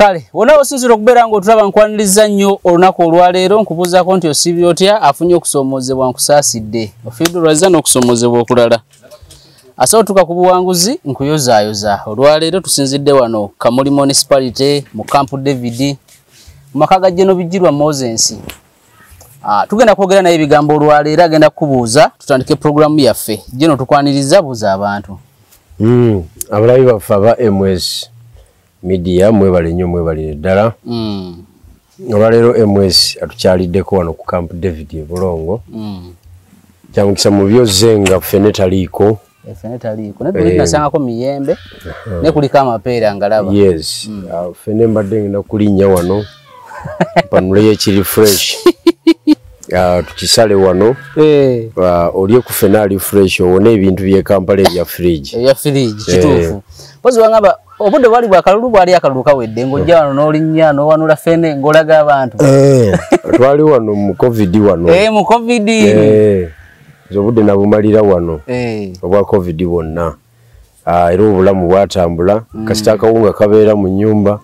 Kale wona osinzira okubeera ng'otulaba, nkwaniriza nnyo olunaku olwaleero. Nkubuuzaako nti osiibye otya? Afunye okusomoozebwa, nkusaasidde. Ofiiddwa n'okusomoozebwa okulala, asobola otuuka ku buwanguzi, nkuyozaayoza. Olwaleero tusinzidde wano Kamuli Municipality mu Camp David, mu maka ga General Bigirwa Moses. Tugenda kwogera naye ebigambo olwaleero, agenda kukubuuza tutandike puroguramu yaffe. General, tukwaniriza, buuza abantu. Abalabi baffe aba MS Media, mwebale nnyo, mwebalire ddala. Olwaleero MS atukyaliddeko wano ku Camp David e Bulongo. Kyamukisa mu byozze nga ffene taliiko. Ffene taliiko, naye buli nasangako miyembe ne kuliko amapeera ngalaba. Yes. Ffene mbadde ngenda kulinnya wano mpanuleyo ekiri fresh, tukisale wano. Olye ku ffene ali fresh, owone ebintu by'e Kampala ebya fridge. Ebya fridge, kituufu. Mpozi wangamba obudde bwali bwakalulu, bwali akalulu kawedde, ng'ojja wano n'olinnya n'owanula ffene ng'olaga abantu. Twali wano mu COVID wano. Mu COVID. Nze obudde nabumalira wano obwa COVID bwonna. Era obulamu bwatambula. Kasita akawunga kabeera mu nnyumba,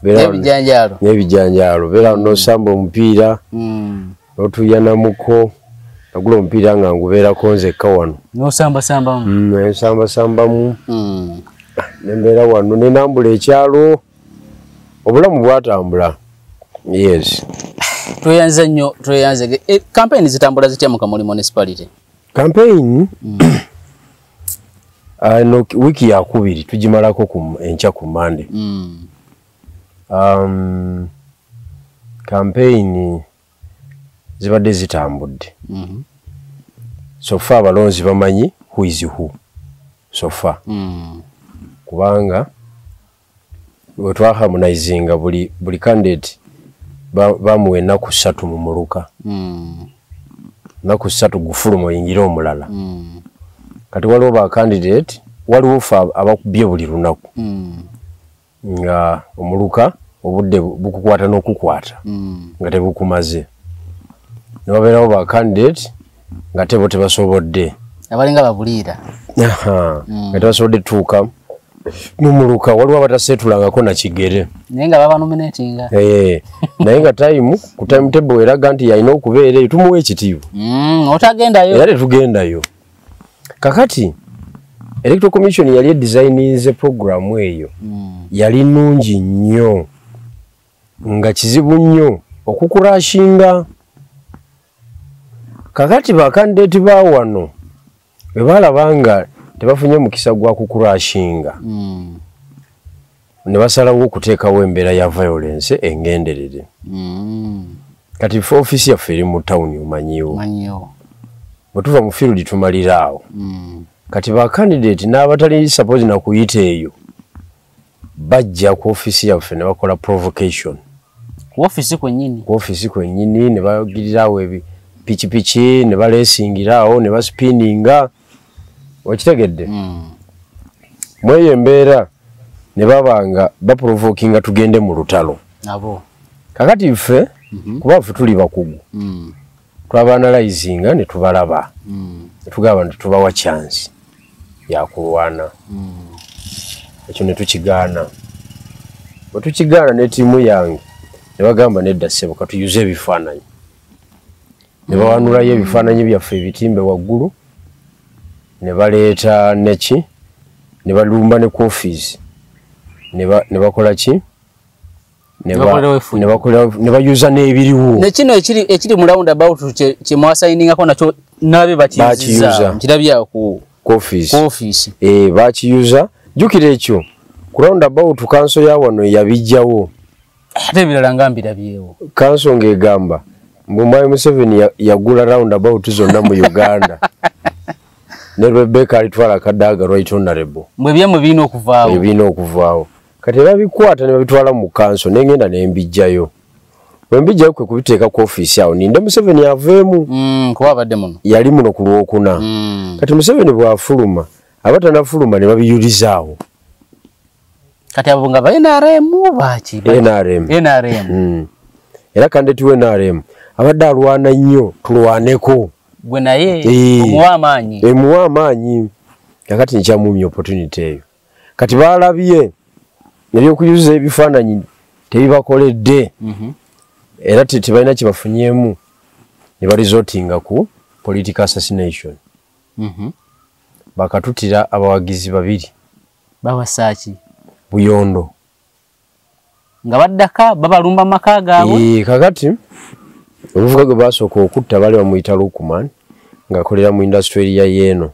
n'ebijanjaalo. N'ebijanjaalo, beera wano n'osamba omupiira, n'otuyanamuko. Nagula omupiira nga ngubeerako nzekka wano. N'osambasambamu. Nsambasambamu. Nembeera wano nenambula ekyalo, obulamu bwatambula, yes. Tweyanze nnyo, tweyanze. Campaign zitambula zitya mu Kamuli Municipality? Campaign no, wiiki yakubiri tugimalako ku enkya ku Mande. Campaign zibadde zitambudde. So far abalonzi bamanyi who is who so far. Kubanga bwe twaharmonizinga buli candidate bamuwa ennaku 3 mu muluka. Nnaku 3 gufuluma oyingire omulala. Kati waliwo ba candidate, waliwo fe abakubye buli lunaku. Nga omuluka obudde bukukwata n'okukwata nga tebukumaze. Ne wabeerawo ba candidate nga tebo tebasobodde. Abalinga babuliira. Nga tebasobodde tuuka mu muluka, waliwo abataseetulangako na kigere. Naye nga baba nominatinga. Naye nga time ku timetable eraga nti yalina okubeera eyo, tumuwa ekitiibwa. Otagendayo. Era tetugendayo. Kakati Electoral Commission yali edesigninze program eyo. Yali nnungi nnyo, nga kizibu nnyo okukurashinga. Kakati ba candidate ba wano bwe balaba nga tebafunye mukisa gwa kukurashinga, ne basalawo okuteekawo embeera ya violence engenderere. Kati ffe ofiisi yaffe eri mu tawuni, omanyiiwo. Manyiwo. Bwe tuva mu field tumalira awo. Kati ba candidate n'abatali suppose na kuyita eyo bajja ku ofiisi yaffe ne bakola provocation. Ku ofiisi kwennyini. Ku ofiisi kwennyini, ne bagirirawo pikipiki ne baleesingira awo ne basipiininga, okitegedde? Mweyo embeera ne baba nga baprovokinga tugende mu lutalo. Nabo. Kakati ffe, kuba ffe tuli bakugu, twabaanalyzinga ne tubalaba, ne tugamba nti tubawa chance yakulwana. Ekyo ne tukigaana. Bwe tukigaana ne ttiimu yange, ne bagamba nedda ssebo, katuyuze ebifaananyi. Ne bawanulayo ebifaananyi byaffe ebitimbe waggulu, ne baleeta neki, ne balumba ne ku ofiisi, ne bakola ki, ne bayuza n'ebiriwo. Ne kino ekiri mu round about kye mwasayiningako nakyo nabe bakiyuza, nkirabye ku ofiisi. Ku ofiisi. Bakiyuza. Jjukira ekyo ku round about kanso ya wano yabijjawo. Ate ebirala nga mbirabyewo. Kanso ng'egamba mbu Mwami Museveni yagula round about zonna mu Uganda ne Rebecca alitwala Kadaga, Right Honorable. Mwe byamwe birina okuvaawo. Ebirina okuvaawo. Kati babikwata ne babitwala mu kanso, nengenda ne mbijjayo. Bwe mbijjayo kwe kubiteeka ku ofiisi awo ninde Museveni aveemu. Kuba abadde muno. Yali muno ku Lwokuna. Kati Museveni bw'afuluma, aba tanafuluma ne babiyulizaawo. Kati abo nga ba NRM baki? NRM. NRM. Era candidate we NRM abadde alwana nnyo tulwaneko. Gwe naye omuwa amaanyi. Emuwa amaanyi. Kakati nkyamumya opportunity eyo. Kati baalabye ebyokuyuza ebifaananyi. Tebibakoledde. Era tebalina kye bafunyeemu ne baresortinga ku political assassination. Bakatutira abawagizi babiri. Bawasaaki? Buyondo. Nga baddaka babalumba maka gaabwe. Kakati omuvubuka gwe basooka okutta baali bamuyita Lukman ng'akolera mu industry ya yeeno.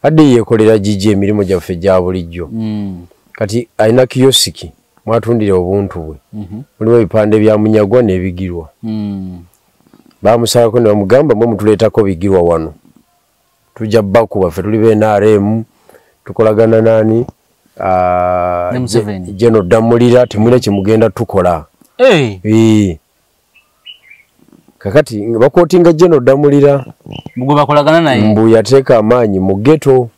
Adde yeekolera gigi emirimu gyaffe gya bulijjo. Kati alina kiyosiki mwatundira obuntu bwe. Mulimu ebipande bya Munyagwa n'ebigirwa. Bamusalako ne bamugamba mwe mutuleetako bigirwa wano. Tujja bakuba ffe tuli ba NRM tukolagana nani Jeno Damulira temulina kye mugenda tukola. Kakati bakootinga Jeno Damulira mugwe bakolagana naye mbu yateeka amaanyi mu ghetto.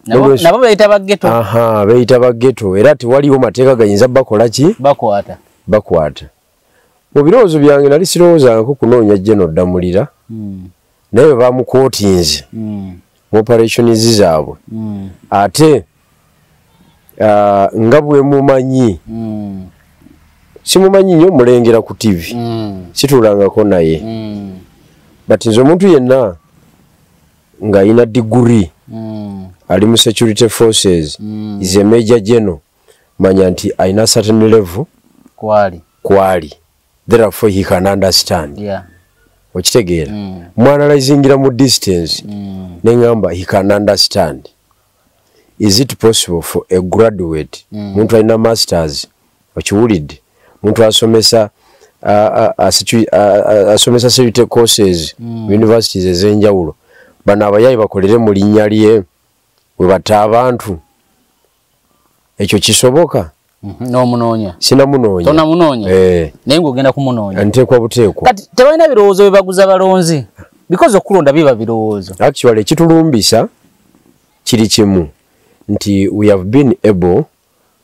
Nabo beeyita ba ghetto. Aha, beeyita ba ghetto era tewaliwo mateeka gayinza bakola ki? Bakwata. Bakwata. Mu birowoozo byange nali sirowoozangako kunoonya Jeno Damulira. Naye bamukootinze mu operations zaabwe. Ate nga bwe mumanyi simumanyi nnyo mulengera ku TV. Situulangako naye. But nze omuntu yenna ng'alina degree ali mu security forces is a major general, manya nti alina certain level kwali. Therefore he can understand. Okitegeera. Mwanalyzingira mu distance nengamba he can understand. Is it possible for a graduate, muntu alina masters, okiwulidde, muntu asomesa asomesa security courses universities ez'enjawulo, bano abayayi bakolere mu linnya lye we batta abantu, ekyo kisoboka? N'omunoonya. Sinamunoonya. Tonamunoonya? Naye ng'ogenda kumunoonya. Nteekwa buteekwa. Kati tebalina birowoozo bye baguza balonzi because okulonda biba birowoozo. Actually ekitulumbisa kiri kimu nti we have been able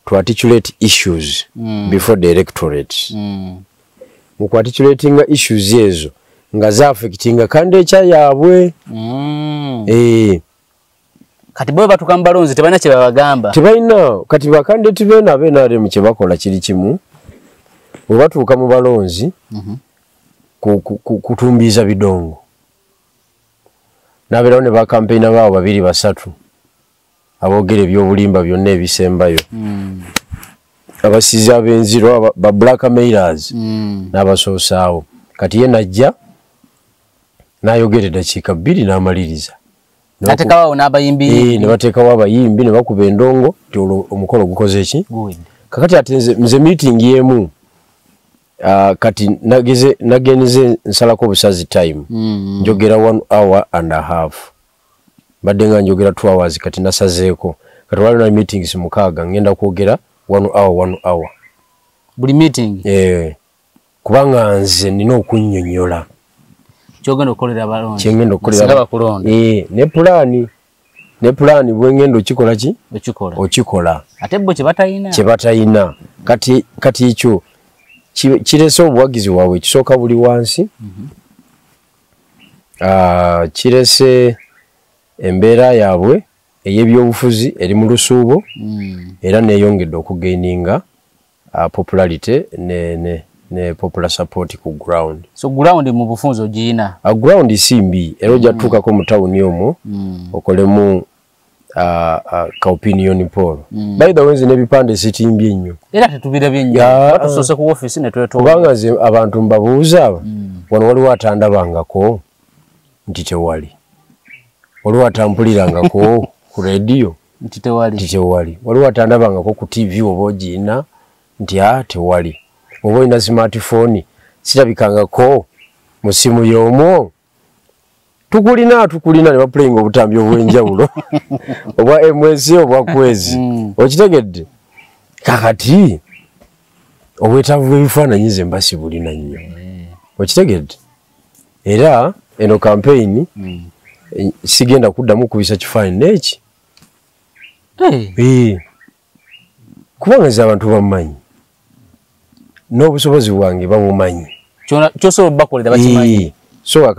to articulate issues before the electorate. Mu kuarticulatinga issues ezo nga zaaffectinga kandi ekya yaabwe. Kati bo batuuka mu balonzi tebalina kye babagamba. Tebalina. Kati bakandidate beena aba NRM kye bakola kiri kimu, bwe batuuka mu balonzi kutumbiiza bidongo. N'abeerawo ne bakampeyina baabo babiri basatu aboogera ebyobulimba byonna ebisembayo. Abasizi ab'enziro ba blackmailers n'abasoosaawo. Kati ye najja n'ayogera eddakiika 2 n'amaliriza. N'ateekawo n'abayimbi. Ne bateekawo abayimbi ne bakuba endongo nti olwo omukolo gukoze ki? Kakati ate nze meeting y'emu kati nagenze nsalako obusazi time. Njogera 1 hour and a half. Mbadde nga njogera 2 hours kati nasazeeko. Kati waliwo na meetings 6 ngenda kwogera 1 hour 1 hour. Buli meeting? Kubanga nze nina okunnyonnyola. Ky'ogenda okukolera abalonzi. Kyengenda okukolera abalonzi. Ne pulaani bwengenda okikola ki? Okikola. Okikola. Ate bo kye batayina. Kye batayina. Kati ekyo kirese obuwagizi bwabwe ekisooka buli wansi. Kirese embeera yaabwe ey'ebyobufuzi eri mu lusuubo era neeyongedde okugaininga popularity ne popular support ku ground. So ground mu bufunze ogiyina? Ground si mbi era ojja tutuukako mu tawuni omwo okolemu ka opinion poll. By the way nze n'ebipande sitimbye nnyo. Era tetubirabye nnyo. Batusoose ku woofiisi ne twetoola. Kubanga nze abantu mbabuuza aba wano waliwo atandabangako nti tewali. Waliwo atampulirangako ku rediyo nti tewali. Nti tewali. Waliwo atandabangako ku TV oba ogiyina nti tewali. Oba olina smartphone sirabikangako mu ssimu y'omwo. Tukulina ne baplayinga obutambi obw'enjawulo obwa MS obwa Kwezi. Okitegedde? Kakati obwetaavu bw'ebifaananyi nze mba sibulina nnyo. Okitegedde? Era eno campaign sigenda kuddamu kubisa kifaananyi n'eki. Kubanga nze abantu bammanyi n'obusobozi bwange babumanyi. Ky'osobola obbakolera bakimanyi. So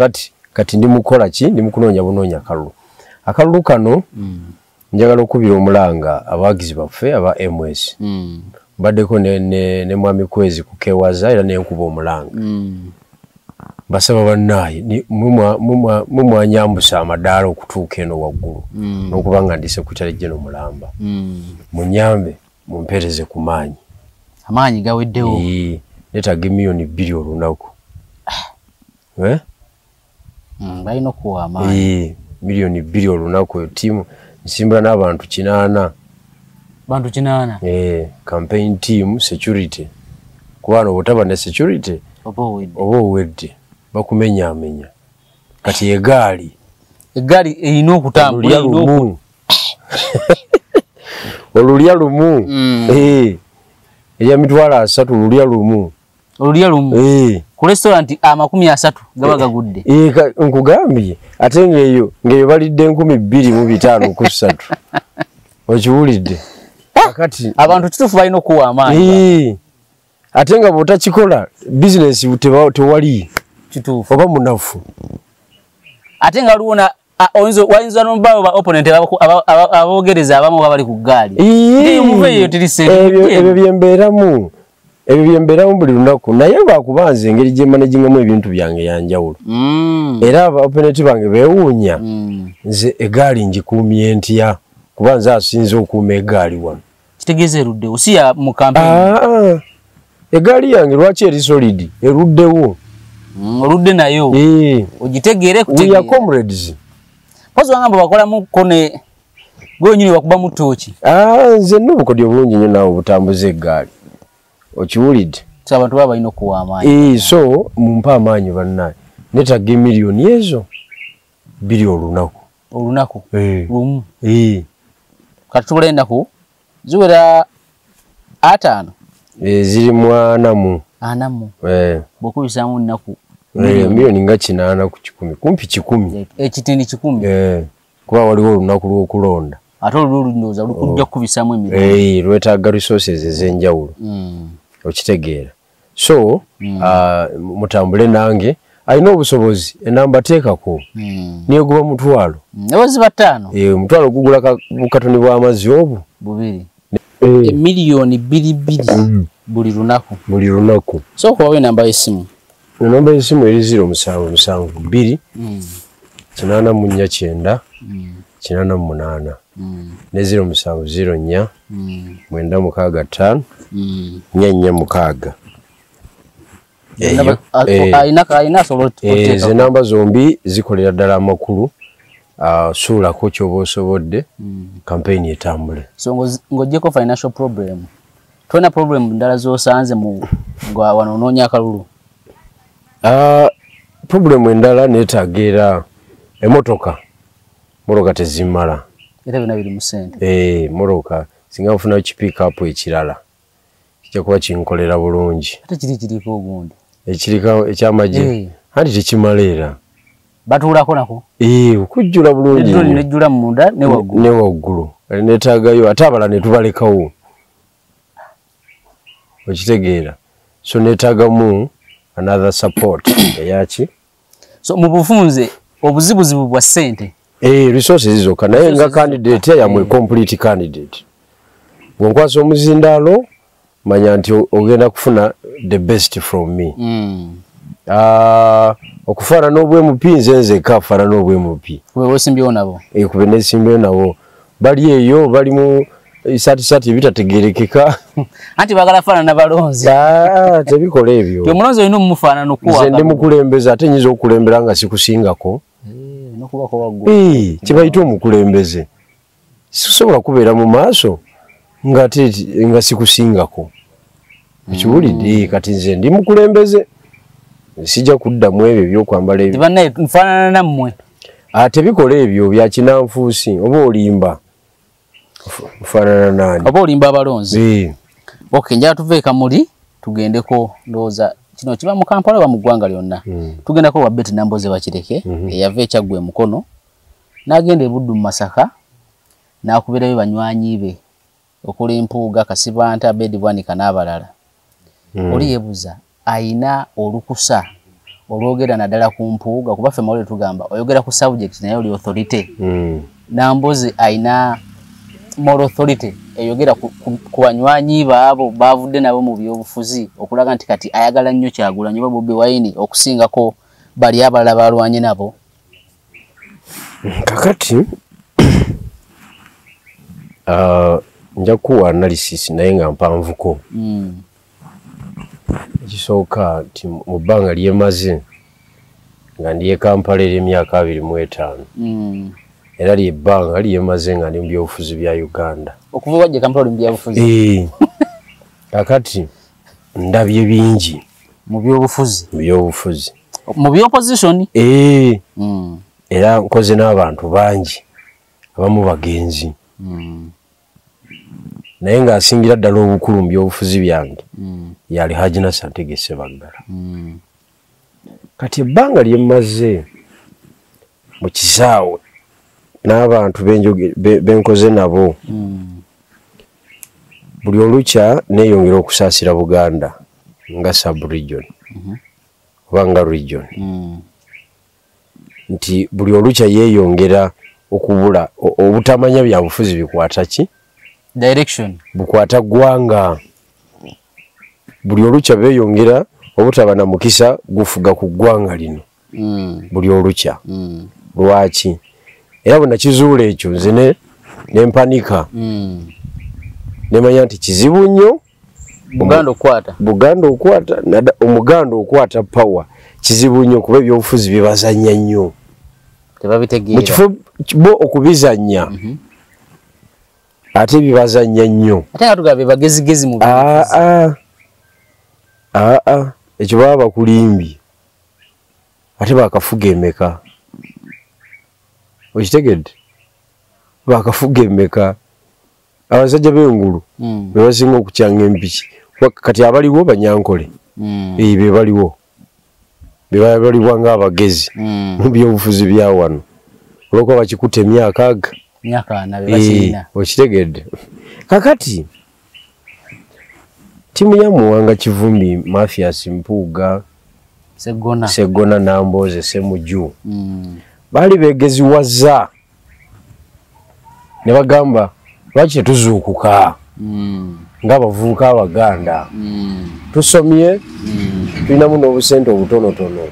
kati ndi mukola ki? Ndi mukunoonya bunoonya akalulu. Akalulu kano njagala okubira omulanga abawagizi baffe aba MS. Mbaddeko ne Mwami Kwezi ku Kewaza era nenkuba omulanga. Mbasaba bannaaye mumwanyambusa amadaala okutuuka eno waggulu n'okuba nga ndi Secretary General mulamba. Munyambe mumpeereze ku maanyi. Amaanyi gaweddewo. Neetaaga 2 million olunaku. Balina okuwa amaanyi. 2 million olunaku, ttiimu nsimbula n'abantu 8. Bantu 8? Campaign team, security, kuba wano bw'otaba ne security oba owedde. Oba owedde, bakumenyaamenya. Kati egaali Eggaali erina okutambula olulya erina lumu, olulya lumu. Erya 30,000 olulya lumu. Olulya lumu. Ku restaurant 30 gaba gagudde. Nkugambye, ate ng'eyo balidde 2,500 ku ssatu, okiwulidde kakati? Abantu kituufu balina okuwa amaanyi. Ate nga bw'otakikola bizinesi tewali. Kituufu. Oba munafu. Ate nga waliwo wayinza nomubaawo ba opponent aboogereza abamu baba bali ku ggaali. Nti muve eyo, teri ssente. Ebyo byembeeramu, ebyo byembeeramu buli lunaku, naye lwakuba nze engeri gye managingamu ebintu byange yanjawulo. Era aba opponent bange beewuunya nze egaali ngikuumye ntya, kuba nze asinze okuuma egaali wano. Kitegeeza eruddewo, si ya mu campaign? Ah, egaali yange lwaki eri solid, eruddewo. Oludde nayo. Ogitegeere We are kutegeera. comrades. Pozi wangamba bakolamuko ne gwenyini bakubamu tooki. Ah, nze nina obukodyo bulungi nnyo naawe obutambuza eggaali, okiwulidde? So abantu baba balina okuwa amaanyi. So mumpe amaanyi bannaye, neetaaga emiliyoni ezo 2 olunaku. Olunaku lumu? Eh. Kati tubula ennaku ziwera 50. Ziri mu 40. 40. Bw'okubisaamu nnaku Miliyoni nga 80 ku 100, kumpi 100. Ekitindi 100. Kuba waliwo olunaku lw'okulonda. Ate olwo lundowooza lukujja kukubisaamu emirimu. Lwetaaga resources ez'enjawulo. Okitegeera? So mutambule nange, alina obusobozi enamba teekako. Niyo guba 100. Ne bwe ziba 5. 100 gugula bukatoni bw'amazzi obwo. 2. 2 million buli lunaku. Buli lunaku. Sooka wawe enamba y'essimu. Enamba y'essimu eri 0772 849 88 ne 0704 965 446. Eyo. Alina asobola Ezo enamba zombi zikolera ddala amakulu. Suulako ky'oba osobolde, campaign etambule. So ng'oggyeko financial problem, tolina problem ndala z'osanze mu nga wano onoonya akalulu? Problem endala neetaaga era emotoka, motoka tezimala. Era byonna biri mu ssente. Motoka singa nfunayo ki-pickup ekirala kijja kuba kinkolera bulungi. Ate kiri kiriko ogundi? Ekiriko ekyamagye? Anti tekimala era. Batuulako nako? Okujjula bulungi Eddrone nnyo. Nejjula munda ne waggulu. Ne waggulu neetaagayo, ate abalala ne tubalekawo, okitegeera? So neetaagamu another support eyaki. So mu bufunze obuzibuzibu bwa ssente. Resources zokka, naye nga candidate yamwe, complete candidate, bw'onkwasa omuzindaalo manya nti ogenda kufuna the best from me. Okufaanana obw MP, nze nzekka afaanana obw MP. Kube weesimbyewo nabo. Kube nesimbyewo nabo, bali eyo bali mu saati ebitategerekeka. Anti baagala faanana balonzi. Ah, tebikola ebyo. Ti omulonzi olina omumufaanana okuwa Nze ndi akalulu. mukulembeze, ate nyinza okukulembera nga sikusingako. N'okubako waggulu. Kibayita omukulembeze, sisobola kubeera mu maaso nga ate nga sikusingako, ekiwulidde? Kati nze ndi mukulembeze, sijja kuddamu ebyo ebyokwambala ebyo. Tibannaye nfaanana nammwe. Tebikola ebyo bya kinanfuusi, oba olimba ofaanana naani? Oba olimba abalonzi. Okay, njala tuve e Kamuli tugendeko, ndowooza kino kiba mu Kampala oba mu ggwanga lyonna. Tugendako wa Betty Nambooze Bakireke eyava ekyaggwa emukono n'agenda e Buddu mu Masaka n'akubirayo banywanyi be okola Empuuga, Kasibanta, Abedi Bwanika n'abalala. Oli yeebuuza ayina olukusa olwogera naddala ku Mpuuga, kuba ffe mawulire tugamba oyogera ku subject naye oli authority. Nambooze ayina moral authority eyogera ku banywanyi baabo bavudde nabo mu byobufuzi okulaga nti kati ayagala nnyo Kyagulanyi oba Bobi Wine okusingako bali abalala balwanye nabo? Kakati nja kuwa analysis naye nga mpanvuko. Ekisooka nti mu bbanga lyemaze nga ndi e Kampala emyaka 25, era lyebbanga lyemaze nga ndi mu byobufuzi bya Uganda. Okuva wajja Kampala oli mu byobufuzi? Kakati ndabye bingi mu byobufuzi. Mu byobufuzi, mu byopposition. Era nkoze n'abantu bangi, abamu bagenzi, naye ng'asingira ddala obukulu mu byobufuzi byange yali Haji Nasser Ntege Ssebaggala. Kati ebbanga lye mmaze mu kisaawe n'abantu benkoze nabo, buli olukya neeyongera okusaasira Buganda nga sub-region oba nga region, nti buli olukya yeeyongera okubula obutamanya byabufuzi bikwata ki, direction bukwata ggwanga. Buli olukya beeyongera obutaba na mukisa gufuga ku ggwanga lino, buli olukya. Lwaki? Era bwe nakizuula ekyo nze ne mpanika, nemanya nti kizibu nnyo Buganda okukwata, Buganda okwata, Omuganda okwata power kizibu nnyo, kuba ebyobufuzi bibazannya nnyo. Tebabitegeera. Mu kifo bo okubizannya, ate bibazannya nnyo. Ate nga tugamba bagezigezi mu Aa, aa, ekyo baba bakulimbye. Ate bakafuga emeka? Okitegedde? Bakafuga emeka? Abasajja b'engulu be basinga okukyanga empiki. Kati abaliwo Banyankole, be baliwo, be balibwa ng'abagezi mu byobufuzi bya wano, olwokuba bakikutte emyaka aga myaka ana be bakirina. Okitegedde? Kakati ttiimu ya Muwanga Kivumbi, Mathias Mpuuga, Seggona, Seggona, Nambooze, Ssemujju, baali beegeziwazza ne bagamba, lwaki tetuzuukuka ng'abavubuka Abaganda? Tusomye, tulinamu n'obusente obutonotono,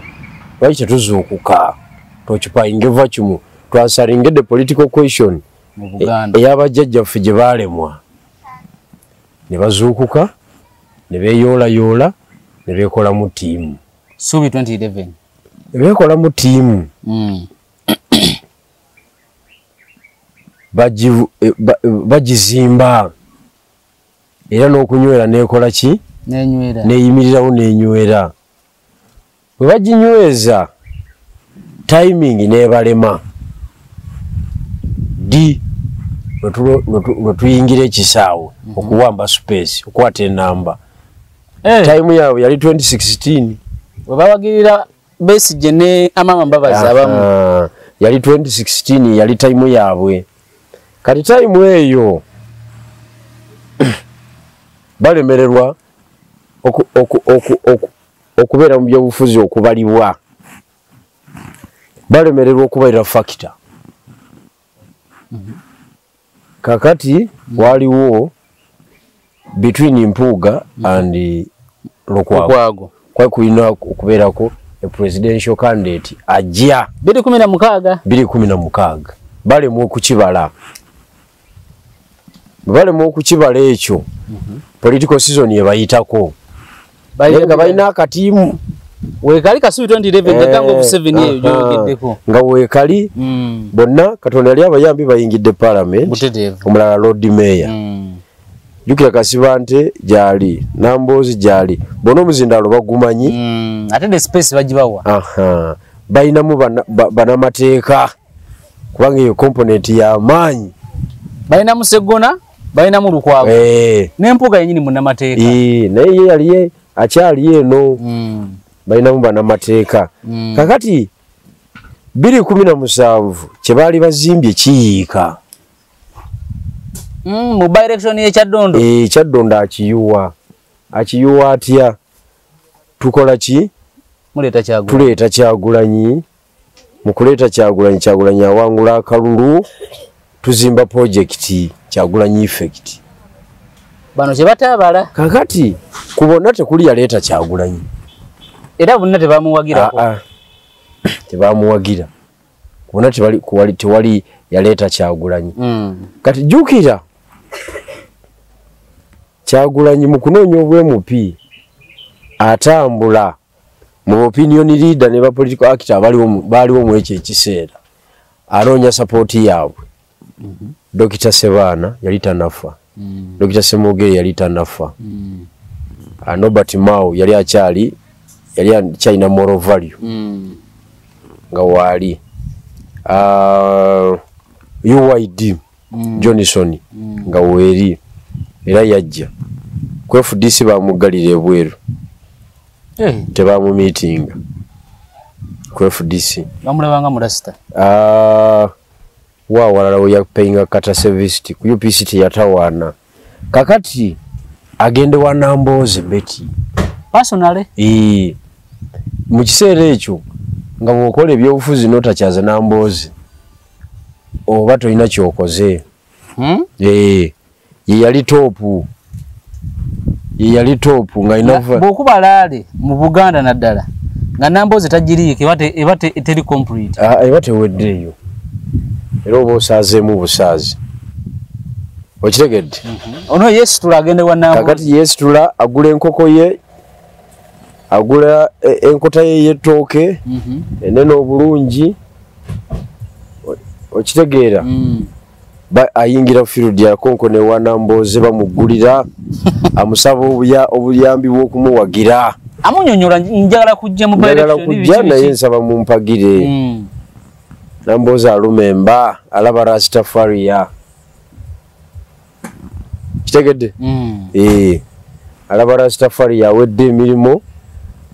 lwaki tetuzuukuka twoccupyinge vacuum, twansweringe the political question mu Buganda ey'abajjajjaffe gye baalemwa? Ne bazuukuka, ne beeyoolayoola, ne beekolamu ttiimu. Suubi 2011. Ne beekolamu ttiimu. Bagizimba era n'okunywera neekola ki? Nenywera. Neeyimirirawo, nenywera. Bwe baginyweza, timing neebalema. Ddi lwe tuyingira ekisaawe okuwamba space, okukwata enamba? Time yaabwe yali 2016. Bwe bawagirira Besigye ne Amama Mbabazi abamu. Yali 2016, yali time yaabwe. Kati time eyo balemererwa okubeera mu byobufuzi, okubalibwa, balemererwa okubalira factor. Kakati waliwo between Mpuuga and Lukwago, Lukwago, kwali kulina okubeerako a presidential candidate ajja. 2016. 2016 balemwa okukibala. Bwe balemwa okukibala ekyo, political season yebayitako, naye nga balina akatiimu. Weekali Kasubi 2011, the Gang of Seven eyo gyogeddeko. Nga weekali. Bonna Katonda yali abayambi, bayingidde parliament, Butereevu. omulala Lord Mayor. Jjukira Kasibante gyali, Namboozi gyali, bonna omuzindaalo bagumanyi. Ate the space bagibawa. Aha. Balinamu banamateeka, kubanga eyo component y'amaanyi. Balinamu Seggona, balinamu Lukwago, n'Empuuga yenyini munnamateeka. Naye ye yali akyali eno. Balinamu banamateeka. Kakati 2017 kye baali bazimbye kiyiika. Mu by-election y'e Kyaddondo. Kyaddondo akiyuwa, akiyuwa atya? Tukola ki? Muleeta Kyagulanyi. Tuleeta Kyagulanyi. Mu kuleeta Kyagulanyi, Kyagulanyi awangula akalulu, tuzimba projekiti. Kyagulanyi effect. Bano kye batabala. Kakati ku bonna tekuli yaleeta Kyagulanyi. Era bonna tebamuwagirako. Tebamuwagira. Ku bonna tewali yaleeta Kyagulanyi. Kati jjukira Kyagulanyi mu kunoonya obwa MP atambula mu opinion leader ne ba political actor abaliwo mu ekyo ekiseera, anoonya support yaabwe. Dr. Sebaana yali tanafa. Dr. Semogere yali tanafa. Norbert Mao yali akyali, yali akyalina moral value nga waali. UYD Johnson nga weeri era yajja. Ku FDC bamuggalira ebweru. Tebamumiitinga ku FDC. Bamulabanga mulasita. Wa walala we yapayinga kata service ku UPC teyatawaana. Kakati agende wa Nambooze Betty. Personally? Mu kiseera ekyo nga bw'okola ebyobufuzi n'otakyaza Nambooze oba tolina ky'okoze. Ye yali top. Ye yali top nga ina bw'okuba laale mu Buganda naddala nga Nambooze tagiriiko eba teri complete. Eba teweddeeyo. Era oba osaazeemu busaazi. Okitegedde? Ono yeesitula agende wa Nambooze. Kakati yeesitula agula enkoko ye, agula enkota ye y'ettooke enene obulungi. Okitegeera? Ayingira field ya Konko ne wa Nambooze bamugulira, amusaba obuyambi bw'okumuwagira. Amunyonyola njagala kujja mu Njagala kujja naye nsaba mumpagire. Nambooze aluma emba, alaba Rastafaria. Kitegedde? Alaba Rastafaria awedde emirimu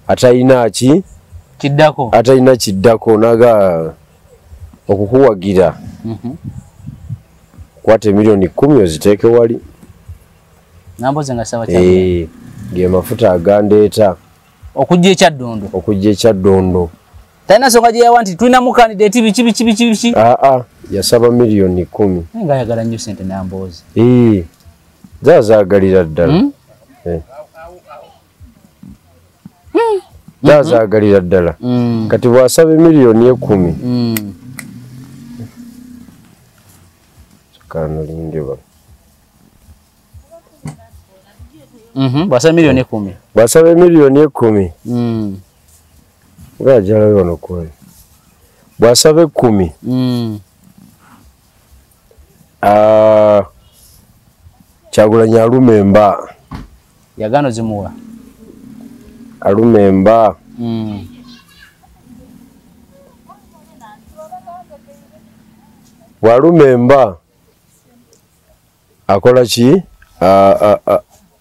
atalina ki? Kiddako. Atalina kiddako naga okukuwagira. Kwata milioni 10 oziteeke wali. Nambooze nga saba Kyagulanyi. Ge mafuta agandeeta. Okujja e Kyaddondo. Okujja e Kyaddondo. Talina nsonga gye yawa nti tulina mu candidate biki biki biki biki. Yasaba milioni 10. Naye nga ayagala nnyo ssente Nambooze. Zaazagalira ddala. Zaazagalira ddala. Kati bw'asaba milioni 10. Kano lindeba. Bw'asaba milioni 10. Bw'asaba milioni 10. Ngajala wano kweli. Bw'asaba 10. Kyagulanyi aluma emba. Yagano zimuwa. Aluma emba. Bw'aluma emba akola ki?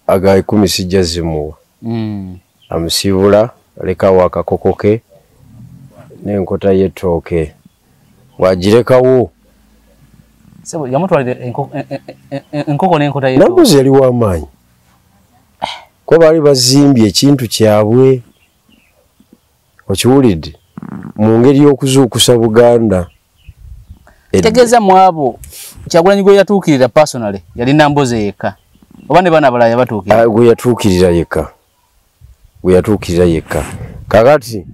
Aga 10 sijja zimuwa. Amusibula alekawo akakoko ke n'enkota y'ettooke. Bw'agirekawo. Sebo yamutwalira enkoko n'enkota y'ettooke. Nambooze yali w'amaanyi. Kuba baali bazimbye ekintu kyabwe. Okiwulidde? Mu ngeri y'okuzuukusa Buganda. Tegeeza mu abo Kyagulanyi gwe yatuukirira personally yali Nambooze yekka. Oba ne bano abalala yabatuukirira? Gwe yatuukirira yekka. Gwe yatuukirira yekka. Kakati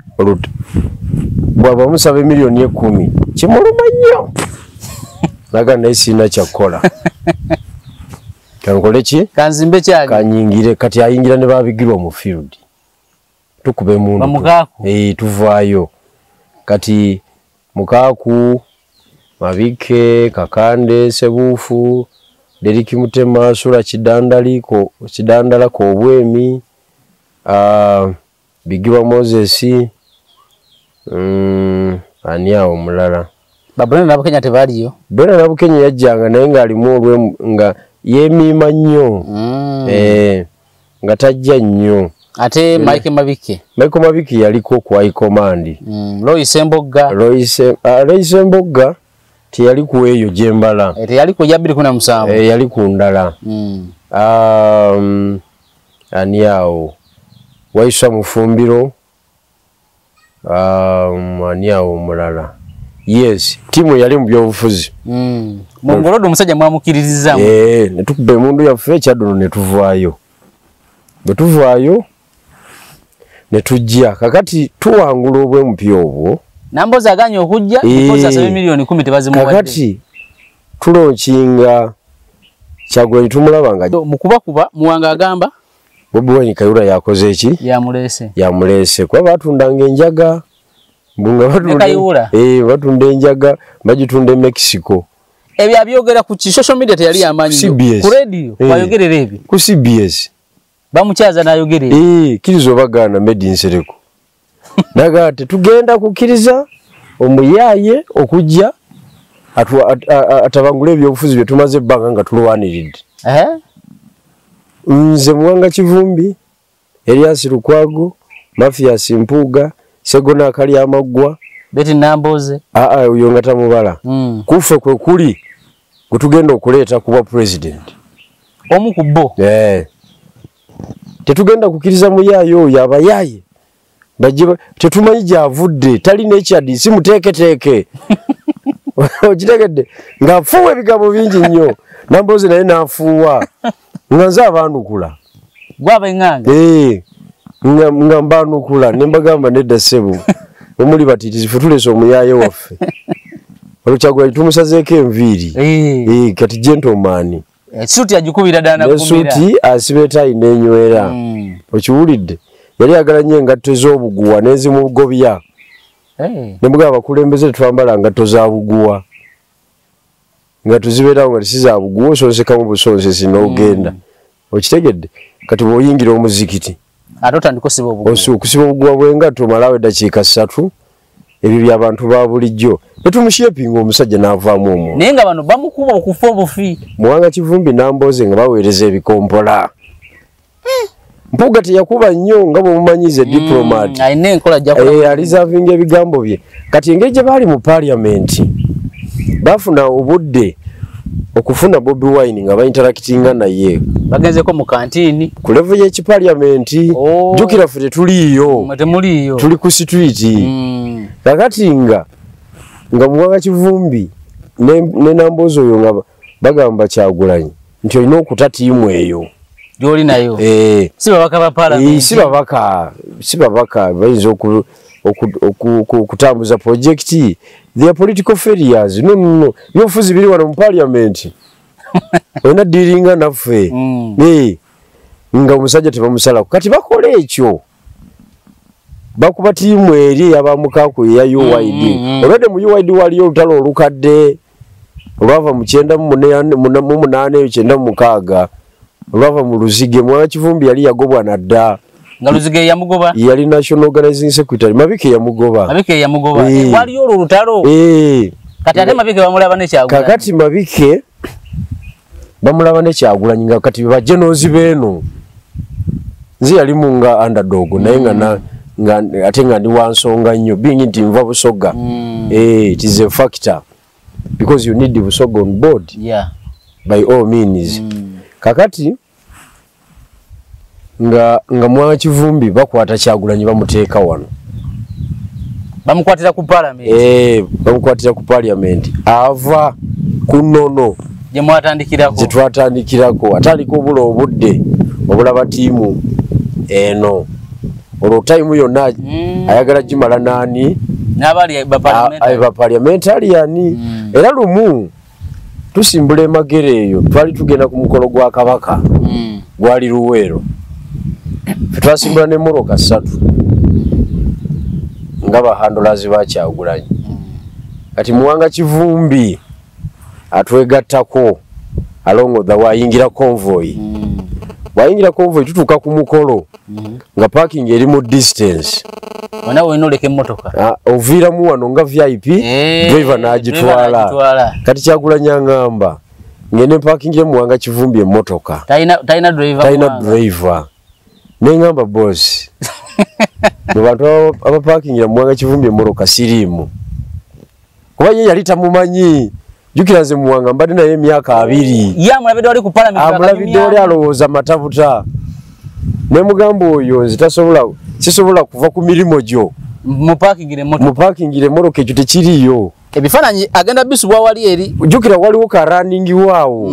bw'aba musaba milioni 10 kimuluma nnyo. Naga naye sirina kyakukola. Kankole ki? Kanzimbe kyange. Kanyingire kati ayingira ne babigirwa mu field. Tukube emundu. Bamukaaku. Tuvaayo. Kati Mukaaku, Mabike, Kakande, Sebuufu, Deriki Mutema, Sula Kidandala Kobwemi, Bigirwa Moses, ani awo omulala. Babulena Nabukenya tebaliyo. Brenda Nabukenya yajjanga naye ng'alimu olwe nga yeemiima nnyo. Nga tajja nnyo. Ate Mike Mabike. Mike Mabike yaliko ku high command. Lois Mbogga. Lois Mbogga teyali ku eyo gyembala. Teyali ku ya 2017. Yali ku ndala. Ani awo Waiswa Mufumbiro, ani awo omulala. Yes, tiimu yali mu byobufuzi. Mungolodo omusajja mwamukiririzaamu. Ne tukuba emundu yaffe Kyaddondo ne tuvaayo. Bwe tuvaayo ne tujja, kakati tuwangula obw'MP obwo. Nambooze aganye okujja because asabye miliyoni 10 tebazimuwadde. Kakati tulonkinga Kyagulanyi tumulaba nga mukubakuba. Muwanga agamba Bobi Wine Kayihura yakoze eki? Yamuleese. Yamuleese kuba batundanga enjaga. Kayihura. Batunda enjaga bagitunda e Mexico. Ebyo abyogera ku social media teyali yamanyi. Ku radio bayogerera ebyo. Ku CBS. Bamukyaza n'ayogerera. Kkiriza obagaana Medi Nsereko. Naga tetugenda kukkiriza omuyaaye okujja atabangula ebyobufuzi bye tumaze ebbanga nga tulwaniridde. Nze Muwanga Kivumbi, Elias Lukwago, Mathias Mpuuga, Ssegona Akalyamaggwa, Betty Nambooze. Oyo nga tamubala. Kufe kwe kuli gwe tugenda okuleeta kuba president. Omu ku bo. Tetugenda kukkiriza muyaaye oyo abayaaye. Tetumanyi gy'avudde, talina ekyadi, si muteeketeeke. Okitegedde ng'afuuwa ebigambo bingi nnyo. Nambooze naye n'afuuwa. Nga nze abaanukula. Gwaba eŋŋanga. Nga mbaanukula ne mbagamba nedda ssebo. Omuli batiitizi ffe tuleese omuyaaye waffe. Olwo Kyagulanyi tumusazeeko enviiri. Kati gentleman. Suuti agikubira ddala nakumira. Suuti asiba etaayi n'enywera. Okiwulidde? Yali ayagala nnyo engatto ez'obuguwa n'ezimugobya. Ne mugamba abakulembeze tetwambala ngatto za buguwa. Ngatto zibeerawo nga si za buguwa, osonsekamu busonsesi n'ogenda. Okitegedde? Kati bw'oyingira omuzikiti ate otandika osiba obuguwa. Okusiba obuguwa bw'engatto omalawo eddakiika 3. Ebyo by'abantu ba bulijjo. Ne tumushepinga omusajja n'avaamu omwo. Naye nga bano bamukuba okufa obufi. Muwanga Kivumbi Nambooze nga baweereza ebikompola. Mpuuga teyakuba nnyo nga bw'omumanyize diplomat. Alina enkola gy'akola. Alizavinga ebigambo bye. Kati engeri gye baali mu parliament, baafuna obudde okufuna Bobi Wine nga bainteractinga naye. Bagenzeko mu kantiini. Ku level y'ekiparliament, jjukira ffe tetuliiyo. Temuliiyo. Tuli ku street. Kakati nga Muwanga Kivumbi ne Nambooze oyo nga bagamba Kyagulanyi nti olina okuta ttiimu eyo. Gy'oli nayo. Si babaka ba parliament. Si babaka bayinza okutambuza project. They are political failures. No. Ebyobufuzi biri wano mu parliament. Olina dealinga naffe. Nga omusajja tebamusalako. Kati bakola ekyo. Bakuba ttiimu eri ey'abamukaku eya UYD. Olwedde mu UYD waliyo olutalo olukadde olwava mu 98 96 olwava mu Luzige. Muwanga Kivumbi yali yagobwa nadda. Nga Luzige yamugoba? Yali National Organizing Secretary. Mabike yamugoba. Mabike yamugoba. Waliyo olwo olutalo. Kati ate Mabike bamulaba ne Kyagulanyi. Kakati Mabike bamulaba ne Kyagulanyi nga kati bajenozi beeno. Nze yalimu nga underdog naye nga ate nga ndi wa nsonga nnyo being nti nva Busoga. It is a factor because you need the Busoga on board. Yeah. By all means. Kakati nga Muwanga Kivumbi bakwata Kyagulanyi bamuteeka wano. Bamukwatira ku parliament. Bamukwatira ku parliament. Ava ku nnono gye mwatandikirako. Gye twatandikirako. Atandika obula obudde obulaba ttiimu eno. Olwo tayimu yonna ayagala gimala naani? N'abali ba parliamentarian. Era lumu tusimbula e Magere eyo twali tugenda ku mukolo gwa Kabaka. Gwali Luweero. Ffe twasimbula n'emmotoka 3 nga bahandolazi ba Kyagulanyi. Kati Muwanga Kivumbi atwegattako along the way ayingira convoy. Bw'ayingira convoy tutuuka ku mukolo nga parking eri mu distance. Wena olina oleka emmotoka. Oviiramu wano nga VIP, driver n'agitwala. Kati Kyagulanyi aŋŋamba ngende mpakingire Muwanga Kivumbi emmotoka. Talina driver. Talina driver. Ne ŋŋamba boss. Mu bantu abapakingira Muwanga Kivumbi emmotoka siriimu. Kuba ye yali tamumanyi. Jjukira nze Muwanga mbadde naye emyaka 2. Ye amulabidde wali ku parliament. Amulabidde wali alowooza matabuta. Ne mugamba oyo nze sisobola kuva ku mirimu gyo. Mupakingire emmotoka. Mupakingire emmotoka ekyo tekiriiyo. Ebifaananyi agenda bisubwa wali eri. Jjukira waliwo ka running waawo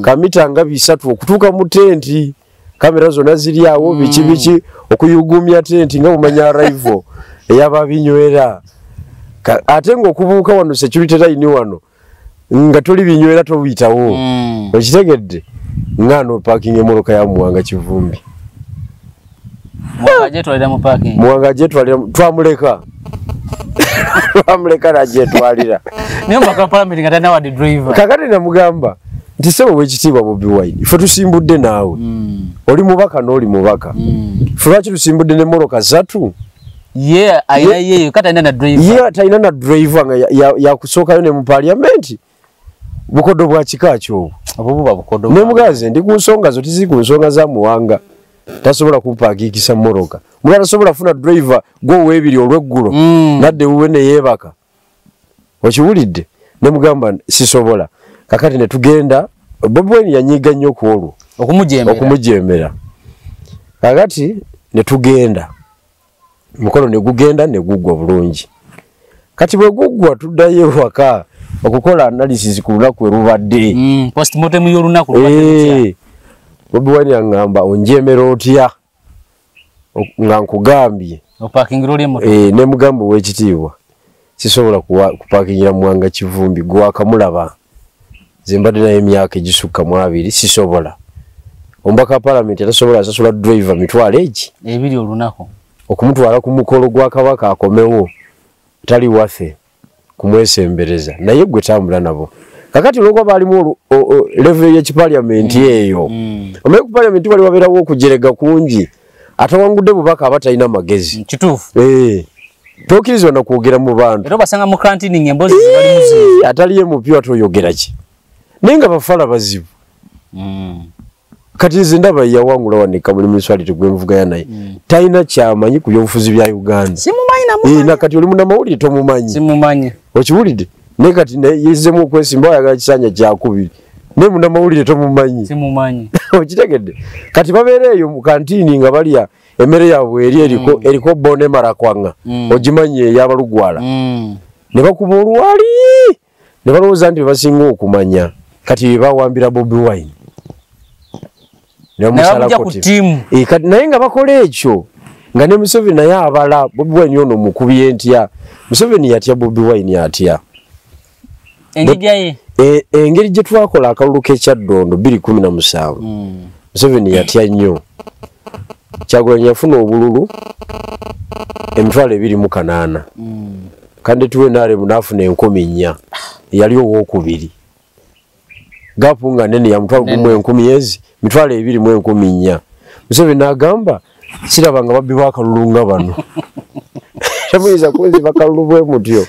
kamita nga 3 okutuuka mu tenti, kamera zonna ziri awo, biki biki, okuyugumya tenti nga bumanya arrival ey'ababinywera. Ate ng'okubuuka wano security line wano nga toli binywera tobiyitawo. Okitegedde? Nga no parking emmotoka ya Muwanga Kivumbi. Muwanga agyetwalira mu parking. Muwanga agyetwalira, twamuleka. Twamuleka n'agyetwalira. Naye omubaka wa parliament nga talina wadde driver. Kaakati namugamba nti ssebo ow'ekitiibwa Bobi Wine, ffe tusimbudde naawe. Oli mubaka n'oli mubaka. Ffe lwaki tusimbudde n'emmotoka 3? Ye alina ye kati alina na driver. Ye talina na driver nga yakusookayo ne mu parliament. Bukodo bwa kika ki obwo? Obwo buba bukodo. Ne mugaze ndi ku nsonga zo, tiziri ku nsonga za Muwanga. Tasobola kumpakiikisa mmotoka. Mulala tasobola kufuna driver gw'ow'ebiri olw'eggulo, nadda ewuwe ne yeebaka. Okiwulidde? Ne mugamba sisobola. Kakati ne tugenda, Bobi Wine yanyiiga nnyo ku olwo. Okumujemera. Okumujemera. Kakati ne tugenda. Mukono ne gugenda ne guggwa bulungi. Kati bwe guggwa tuddayo ewaka okukola analysis ku lunaku we lubadde. Postmortem y'olunaku lubadde lutya? Bobi Wine aŋŋamba onjemera otya nga nkugambye. Opakingira oli emmotoka. Ne mugamba ow'ekitiibwa sisobola kupakingira Muwanga Kivumbi gwakamulaba. Nze mbadde naye emyaka egisukka mu 2 sisobola. Omubaka wa parliament atasobola asasula driver mitwalo egi 2 olunaku. Okumutwala ku mukolo gwa Kabaka akomewo tali waffe kumwesembereza, naye gwe tambula nabo. Kakati olwokuba baalimu level y'ekiparliament eyo. Omanyi ku parliament wali wabeerawo okujerega kungi, atawangudde bubaka aba talina magezi. Kituufu. Tokkirizibwa na kwogera mu bantu. Era obasanga mu canteen ng'emboozi zibali muzibu. Atali ye mupya toyogera ki? Naye nga bafala bazibu. Kati nze ndaba yawangula wano e Kamuli municipality gwe nvuganya naye. Talina kyamanyi ku byobufuzi bya Uganda. Simumanyi namumanyi. Na kati oli munnamawulire tomumanyi. Simumanyi. Okiwulidde? Naye kati yezzemu okwesimba ayagala kisanja kyakubiri. Naye munnamawulire tomumanyi. Simumanyi. Okitegedde? Kati babeera eyo mu kantiini nga balya emmere yaabwe eri eriko bone marakwanga. Ogimanyi ey'abalugwala. Ne bakuba oluwali. Ne balowooza nti be basinga okumanya. Kati be bawambira Bobi Wine. Ne bamusala ku ttiimu. Kati naye nga bakola ekyo nga ne Museveni naye abala Bobi Wine ono mukubye ntya. Museveni yatya Bobi Wine atya. Engeri engeri gye twakola akalulu k'ekyaddondo 2017. Museveni yatya nnyo. Kyagulanyi yafuna obululu 20,800. Kandidate we NRM n'afuna 4,000. Yali owookubiri. Gapu nga nene ya 1,000 2,400. Museveni n'agamba siraba nga babbi b'akalulu nga bano. Temuyinza kunziba kalulu bwe mutyo.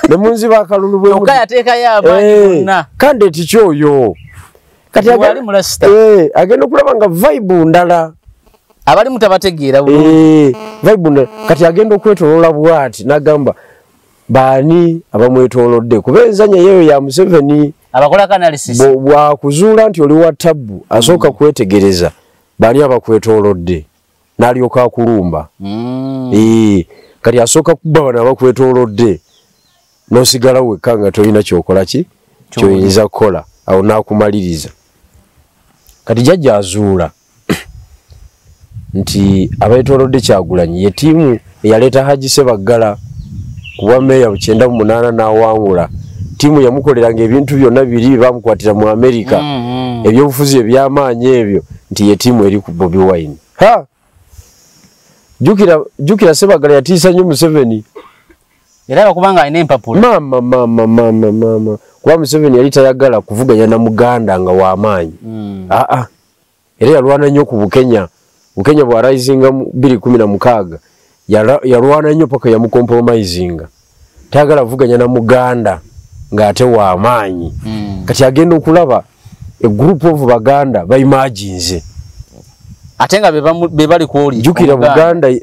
Ne munziba akalulu bwe mutyo. Yateekayo amaanyi gonna. Kandidate ki oyo? Kati agenda okulaba nga vibe ndala. Abalimu tabategeera bulungi. Vibe ndala. Kati agenda okwetooloola bw'ati n'agamba baani abamwetoolodde kuba enzannya yeeyo ya Museveni. Abakolako analysis. Bw'akuzuula nti oli wa tabbu asooka kwetegereza baani abakwetoolodde n'alyoka akulumba. Kati asooka kuba bano abakwetoolodde n'osigala wekka nga tolina ky'okola ki ky'oyinza kukola awo n'akumaliriza. Kati jjajja azuula nti abeetoolodde Kyagulanyi ye ttiimu eyaleeta Haji Ssebaggala kuba meeya 98 n'awangula. Ttiimu yamukoleranga ebintu byonna biri bamukwatira mu Amerika. Ebyobufuzi eby'amaanyi ebyo nti ye ttiimu eri ku Bobi Wine. Ha! Jjukira Ssebaggala yatiisa nnyo Museveni. Era kubanga alina empapula. Mama mama mama mama. Kuba Museveni yali tayagala kuvuganya na Muganda nga w'amaanyi. Era yalwana nnyo ku Bukenya. Bukenya bw'arisinga mu 2016 yalwana nnyo paka yamucompromisinga. Tayagala kuvuganya na Muganda ng'ate w'amaanyi. Kati agenda okulaba a group of Baganda bayimaginze. Ate nga be bali kwoli. Jjukira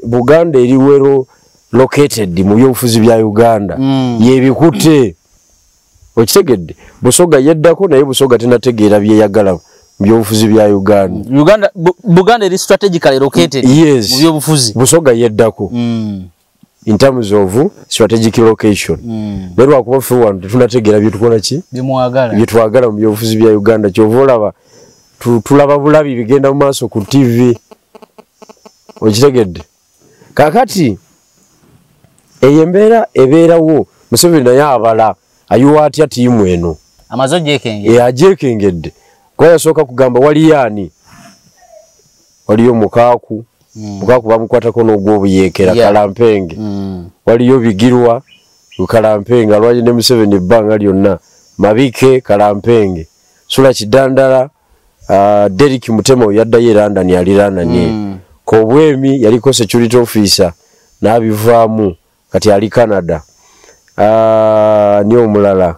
Buganda eri well located mu byobufuzi bya Uganda. Yebikute. Okitegedde? Busoga yeddako naye Busoga tenategeera byeyagala mu byobufuzi bya Uganda. Uganda Buganda eri strategically located mu byobufuzi. Busoga yeddako. In terms of strategic location. Naye lwakuba ffe wano tetunategeera byetukola ki byetwagala mu byobufuzi bya Uganda. Kyova olaba tulaba bulabi bigenda mu maaso ku TV, okitegedde? Kakati eyo embeera ebeerawo. Museveni naye abala ayiwa atya ttiimu eno? Amaze ogyekengera. Agyekengedde kuba yasooka kugamba waliyo ani, waliyo Mukaaku. Mukaaku bamukwatako n'ogw'obuyeekera. Kalampenge. Waliyo Bigirwa Kalampenge alwanye ne Museveni ebbanga lyonna, Mabike Kalampenge, Sula Kidandala, Derrick Mutema yaddayo e London, yali London. Kobwemi yaliko security officer n'abivaamu, kati ali Canada. Ni omulala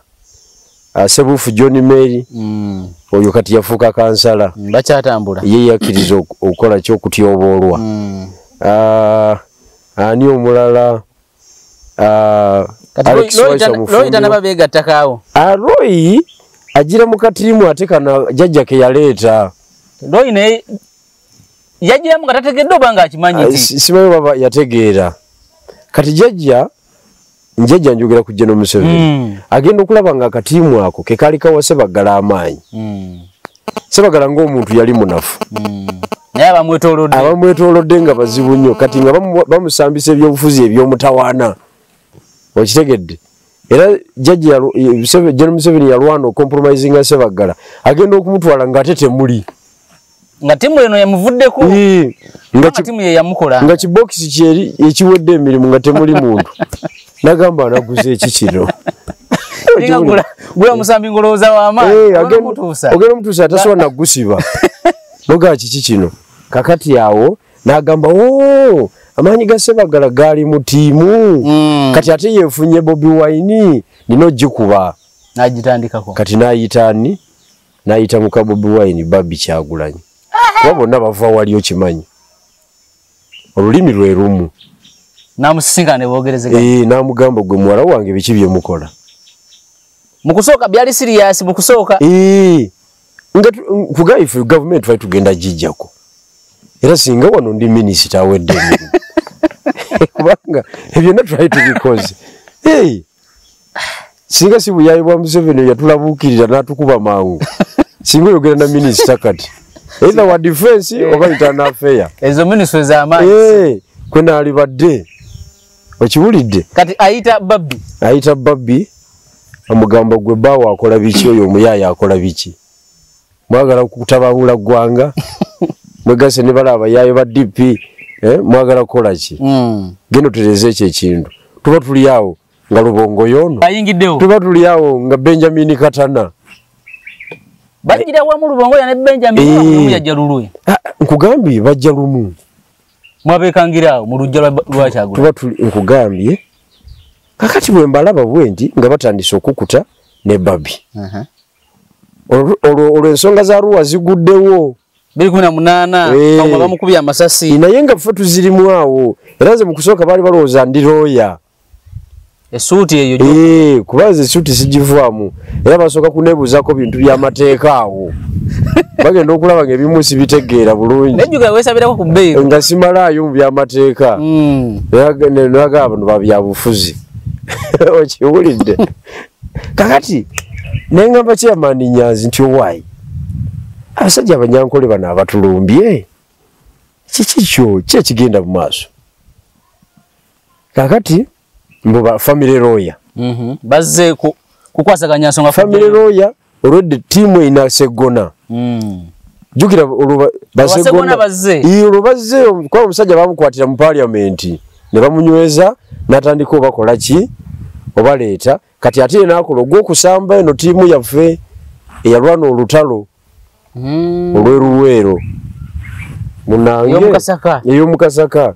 Sebufu John Mary, oyo kati yafuuka kansala. Bakyatambula. Ye yakkiriza okukola ki, okutyoboolwa. Ani omulala? Kati Alex Waiswa Mufumbiro. Roy tanaba beegattako. Roy agira mu katiimu ate kana jjajja ke yaleeta. Roy naye yagiramu nga tategedde oba ng'akimanyi nti Simanyi baba yategeera. Kati jjajja, njajja njogera ku General Museveni, agenda okulaba nga akatiimu ako ke kaali kawa Ssebaggala amaanyi. Ssebaggala ng'omuntu yali munafu. Naye abamwetoolodde. Abamwetoolodde nga bazibu nnyo. Kati nga bamusambisa ebyobufuzi eby'omutawaana, okitegedde? Era jjajja General Museveni yalwana okompromisinga Ssebaggala, agenda okumutwala ng'ate temuli. Nga ttiimu eno yamuvuddeko. Nga Nga ttiimu ye yamukola. Nga kibokisi kyeri ekiwedde emirimu nga temuli muntu. Nagamba anaguza eki kino. Linga gula musambi ng'olowooza w'amaanyi. Ogenda omutuusa. Ogenda omutuusa atasobola nagusiba. Noga kiki kino? Kakati awo n'agamba, oo, amaanyi ga Ssebaggala gaali mu ttiimu. Kati ate yeefunye Bobi Wine, nina ogikuba. N'agitandikako. Kati n'ayita ani? N'ayita muka Bobi Wine, Barbie Kyagulanyi. Kuba bonna bava wali okimanyi. Olulimi lwe lumu. N'amusisinkana ne boogerezeganya. N'amugamba gwe muwala wange biki bye mukola? Mu kusooka byali serious mu kusooka. Nga kugaye ife gavumenti twali tugenda gijjako. Era singa wano ndi minisita awedde emirimu. Kubanga ebyo twali tubikoze. Singa si buyayi bwa Museveni yatulabuukirira n'atukuba mangu. Singa oyogera na minisita kati. Either wa defense oba internal affair. Ezo minisitule z'amaanyi. Kwe naalibadde. Okiwulidde? Kati ayita Barbie. Ayita Barbie, amugamba gwe bbaawo akola biki, oyo omuyaaya akola biki? Mwagala kutabangula ggwanga? Mwegase ne bala abayaaye ba DP, mwagala kukola ki? Genda otereeze ekyo ekintu. Tuba tuli awo nga Lubongo y'ono. Ayingiddewo. Tuba tuli awo nga Benjamin Katana. Bajjira wamu Lubongo ya ne Benjamin, omu yajja lulwe. Nkugambye bajja lumu. Mwabeekangira awo mu luggya lwa Kyagulanyi. Tuba tuli, nkugambye. Kakati bwe mbalaba bwe nti nga batandise okukuta ne Barbie. Olwo ensonga za Arua ziguddewo. 2018, Kawuma bamukubye amasasi. Naye nga ffe tuzirimu awo. Era nze mu kusooka baali balowooza ndi lawyer. Essuuti eyo Kuba nze essuuti sigivaamu. Era basooka kuneebuuzaako bintu by'amateeka awo. Bagenda okulaba ng'ebimu sibitegeera bulungi. Nejjuka weesabirako ku bbeeyi. Nga simalaayo mu by'amateeka. Naga bano ba byabufuzi. Okiwulidde? Kakati ne ngamba Chairman Nyanzi nti owaayi, abasajja abanyankole bano abatulumbye, kiki kyo ki ekigenda mu maaso? Kakati mbu ba family lawyer. Bazze kukwasaganya nsonga family lawyer olwedde ttiimu erina Sseggona. Jjukira olwo Bassegona bazze. Olwo bazze, kuba omusajja bamukwatira mu parliament ne bamunyweza n'atandika obakola ki? Obaleeta. Kati ate n'akola ogw'okusamba eno ttiimu yaffe eyalwana olutalo olw'eruweero. Munnange, Ey'omukasaka. Ey'omukasaka.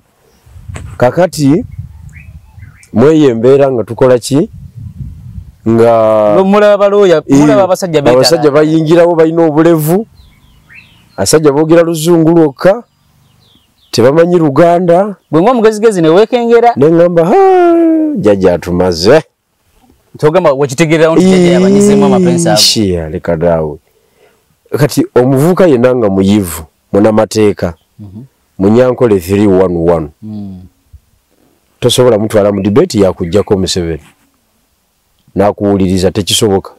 Kakati mweyo embeera nga tukola ki? Nga Mulaba balooya, mulaba abasajja beetala. Abasajja bayingirawo balina obulevu. Abasajja boogera luzungu lwokka. Tebamanyi Luganda. Bwe ng'omugezigezi ne weekengera. Ne ŋŋamba, ha, jjajja atumaze. Togamba wekitegeererawo nti jjajja yabanyizeemu amapensi ago. Ishia, leka naawe. Kati omuvubuka yenna nga muyivu, munnamateeka, Munyankole 311. Tosobola mutwala mu debate yakuggyako Museveni n'akuwuliriza, tekisoboka,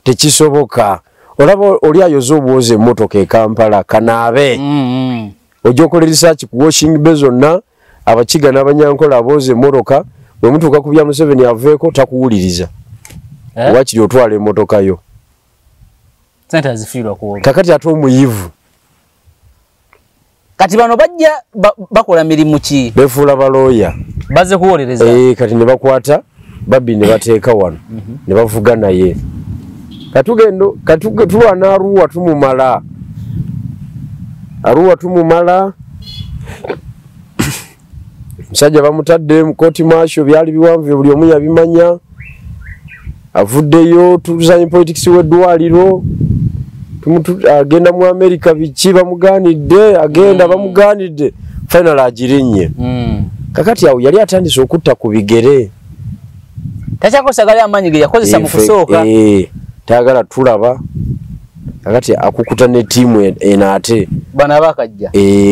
tekisoboka. Olaba oli ayoza obwoza emmotoka e Kampala kanaabe, ojja okola research ku washing bay zonna, Abakiga n'Abanyankola abooza emmotoka, bwe mutuuka ku bya Museveni aveeko takuwuliriza. Eh? Wakiri otwala emmotoka yo. Sente azifiirwa ku olwo. Kakati ate omuyivu. Kati bano bajja bakola mirimu ki? Befuula balooya. Bazze kuwolereza. Kati ne bakwata Babbi ne bateeka wano, ne bavuga naye. Katugendo tulwana Arua tumumala. Arua tumumala. Musajja bamutadde mu kooti martial, byali biwanvu buli omu yabimanya. Avuddeyo tuzanya politics w'eddwaliro. Agenda mu America biki bamugaanidde, agenda bamugaanidde, final agirinnye. Kakati awo yali atandise okutta ku bigere. Takyakozesa gali amaanyi ge yakozesa mu kusooka. Tayagala tulaba. Kakati akukuta ne ttiimu eno ate. Bano abakajja.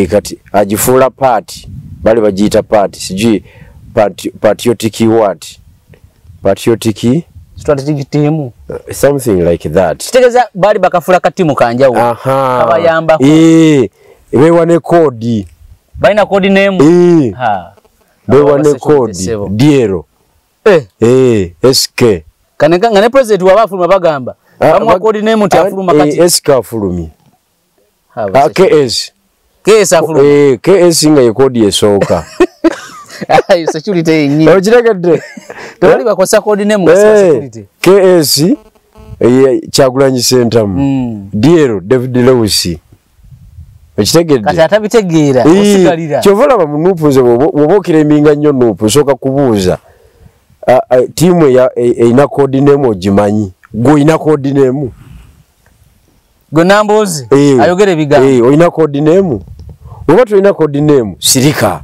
Kati agifuula party, bali bagiyita party, sijui patriotic what? Patriotic strategic team. Something like that. Kitegeeza baali bakafuula katimu kanjawulo. Kabayambako. Bewa ne koodi. Balina koodi name. Bewa ne koodi. Diero. SK. Kaneka nga ne president waba afuluma bagamba. Bamuwa koodi name nti afuluma kati. SK afulumye. KS. KS afulumye. KS nga ye koodi esooka. Ayo security yennyini. Okitegedde. Tewali bakozesa koodi name nga security. KS Kyagulanyi Ssentamu. Diero David Lewis. Okitegedde. Kati atabitegeera osigalira. Kyova olaba mu NUP nze bw'oba okireminga nnyo NUP nsooka kubuuza. Ttiimu erina koodi name ogimanyi. Gwe olina koodi name. Gwe Nambooze ayogera ebigambo. Olina koodi name. Oba tolina koodi name sirika.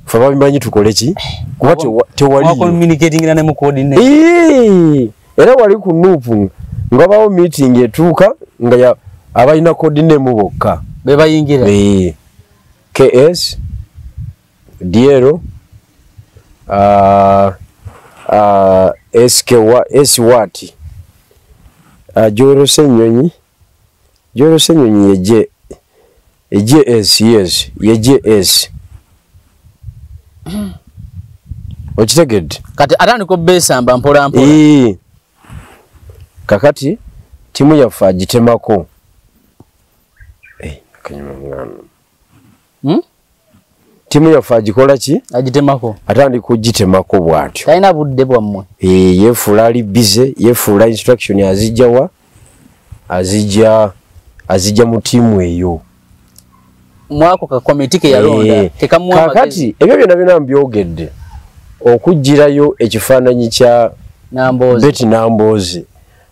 Ffe babimanyi tukole ki? Kuba tewaliyo. Communicating ne mu koodi name. Era wali ku NUP nga bawo meeting etuuka nga abalina koodi name bokka be bayingira. KS Diero SK S what? Joel Ssenyonyi. Joel Ssenyonyi ye JS, yes, ye JS. Okitegedde. Kati atandika obbeesamba mpola mpola. Kakati ttiimu yaffe agitemako. Akanyuma mwana. Ttiimu yaffe agikola ki? Agitemako. Atandika okugitemako bw'atyo. Talina budde bwammwe. Yeefuula ali busy, yeefuula instruction azijja wa? Azijja mu ttiimu eyo. Mwako ka komiti ke yalonda tekamuwa amagezi. Kakati ebyo byonna byonna mbyogedde okuggyirayo ekifaananyi kya Nambooze. Betty Nambooze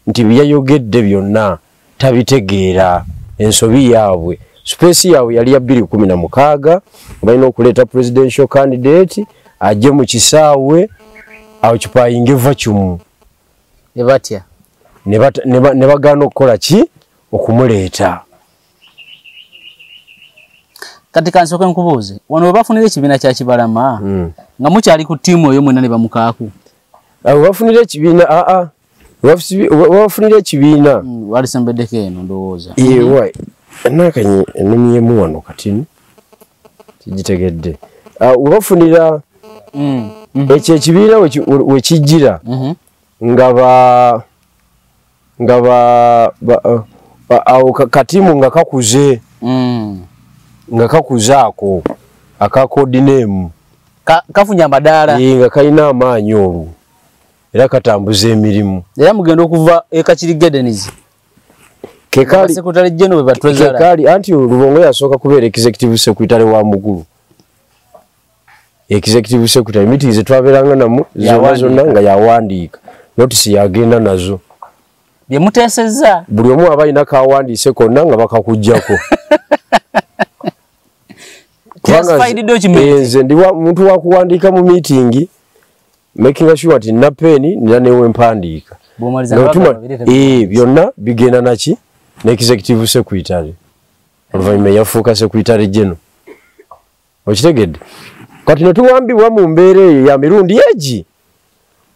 nti byayogedde byonna tabitegeera, ensobi yaabwe. Space yaabwe yali ya 2016, balina okuleeta presidential candidate ajje mu kisaawe occupying vacuum. Ne batya. Ne bagaana okukola ki? Okumuleeta. Kati kansooke nkubuuze, wano we bafunira ekibiina kya Kibalama, nga mukyali ku ttiimu eyo mwenna ne bamukaako. Abo bafunira ekibiina, bafunira ekibiina. Walisembeddeko eno ndowooza. Nakanyi ennumyemu wano kati kigitegedde. We bafunira ekyo ekibiina we kijjira nga awo katiimu nga kakuze. Nga kakuzaako aka code name. Kafunye amadaala. Nga kalina amaanyi olwo era katambuza emirimu. Era mugenda okuva e Kakiri Gardens. Kekali Secretary General bwe batwezala. Kekali anti Lubongo yasooka kubeera executive secretary wa Mugulu. Executive secretary meetings zetwabeeranga namu zonna zonna nga yawandiika. Notice yagenda nazo. Bye muteesezza. Buli omu aba alina kawandiise konna nga bakakuggyako. Classified document. Nze ndi muntu wa kuwandiika mu meeting making sure nti nina peni nina newe mpandiika. Byonna bigenda naki ne executive secretary. Oluvannyuma yafuuka secretary general. Okitegedde? Kati ne tuwambibwa mu mbeera eyo ya mirundi egi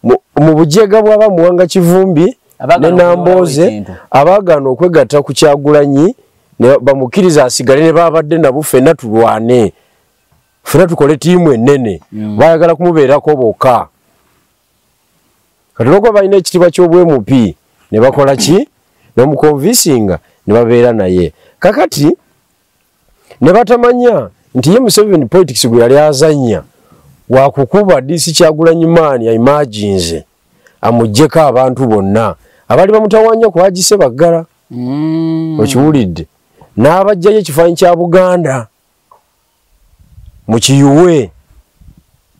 mu bujega bw'aba Muwanga Kivumbi ne Nambooze abaagaana okwegatta ku Kyagulanyi ne bamukkiriza asigale ne babadde nabo ffenna tulwane, ffenna tukole ttiimu ennene. Baayagala kumubeerako bokka. Kati olwokuba balina ekitiibwa ky'obw-MP ne bakola ki? Ne bamukonvinsinga ne babeera naye. Kakati ne batamanya nti ye Museveni politics gwe yali azannya wakukuba DC Kyagulanyi maani aimaginze amuggyeko abantu bonna abali bamutawanya ku Haji Ssebaggala. Okiwulidde? N'abaggyayo ekifaananyi kya Buganda mukiyuwe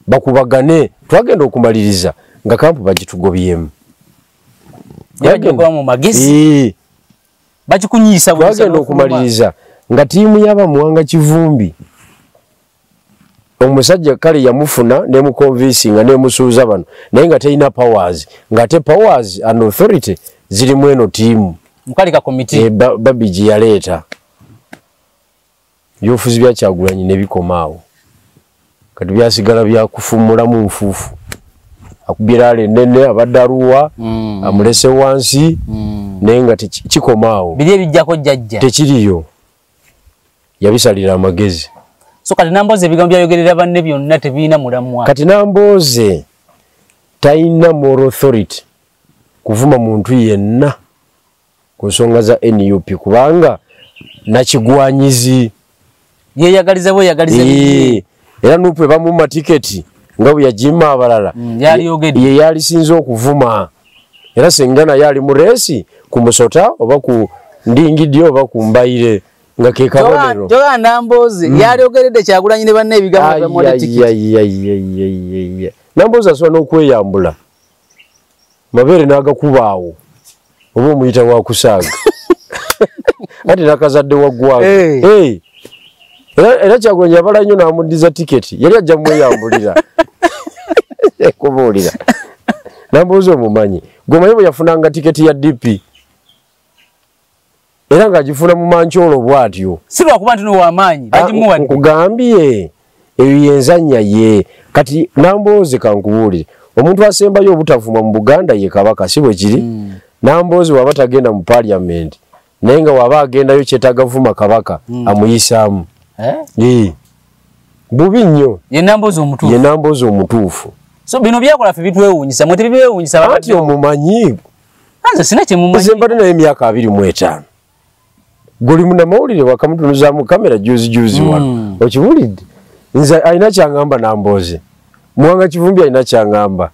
bakubagane. Twagenda okumaliriza nga kampu bagitugobyemu. Twagenda okumaliriza nga ttiimu y'aba Muwanga Kivumbi omusajja kale yamufuna nemukonvinsinga nemusuuza bano, naye nga terina powers, ng'ate powers and authority zirimu eno ttiimu Babi gye yaleeta. Ebyobufuzi bya Kyagulanyi ne bikoma awo. Kati byasigala byakufumulamu nfuufu. Akubye rally ennene abadde aluwa, amulese wansi, naye nga kikoma awo. Biri ebijjako jjajja. Tekiriyo. Yabisalira amagezi. So kati Nambooze ebigambo byayogerera banne byonna tebirina mulamwa. Kati Nambooze talina moral authority kuvuma muntu yenna ku nsonga za NUP kubanga nakigwanyizi. Yeeyagaliza bweyagaliza. Era NUP ebamumma tiketi nga bwe yagimma abalala. Ye yalisinze okuvuma. Era singa naye ali mu reesi ku musota oba ku ndingidi oba ku mbayire nga ke kabonero. Joga Nambooze yalyogeredde Kyagulanyi ne banne ebigambo byamuwadde tiketi. Nambooze asobola n'okweyambula mabeere n'agakubaawo oba omuyita wa kusaaga ate nakazadde wa ggwanga. Era Kyagulanyi yabala nnyo n'amuddiza tiketi, yali ajja mweyambulira. Kubuulira Nambooze omumanyi, gwe omanyi bwe yafunanga tiketi ya DP era ng'agifuna mu mankyolo bw'atyo. Si lwakuba nti n'ow'amaanyi, bagimuwadde. Nkugambye eyo y'enzannya ye. Kati Nambooze kankubuulire, omuntu asembayo obutavuma mu Buganda ye Kabaka, si bwe kiri? Nambooze bw'aba tagenda mu parliament, naye nga bw'aba agendayo kyetaaga vuma Kabaka, amuyisaamu. Bubi nnyo. Ye Nambooze omutuufu. Ye Nambooze omutuufu. So bino byakola ffe bitwewuunyisa, mwe tebibeewuunyisa. Anti omumanyi. Nze sina kye mumanyi. Nze mbadde naye emyaka 25. Guli munnamawulire wakamutunuzaamu kamera juzi juzi wano. Okiwulidde? Nze alina ky'aŋŋamba Nambooze. Muwanga Kivumbi alina ky'aŋŋamba.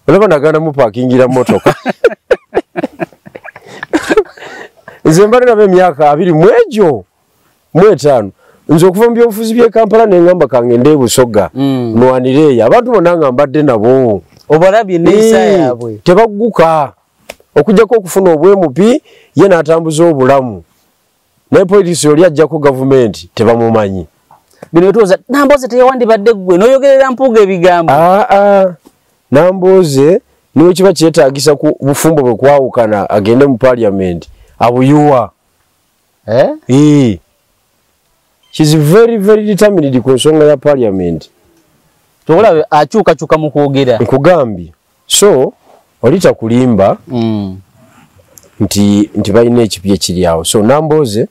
Olaba nagaana mupaakingira mmotoka. Nze mbadde nabo emyaka 25. Nze okuva mu byobufuzi by'e Kampala ne ŋŋamba kangende e Busoga nwanire eyo. Abantu bonna nga mbadde nabo. Obalabye enneeyisa yaabwe. Tebagguka. Okuggyako okufuna obw-MP ye n'atambuza obulamu. Naye poliisi oli ajjako gavumenti tebamumanyi. Bino tuwoza Nambooze teyawandibadde ggwe n'oyogerera Mpuuga ebigambo. Nambooze niwe kiba kyetaagisa ku bufumbo bwe kwawukana agende mu parliament abuyuwa. She's very very determined ku nsonga ya parliament. Tolaba akyukakyuka mu kwogera. Nkugambye. So olita kulimba nti balina ekipya ekiri awo. So Nambooze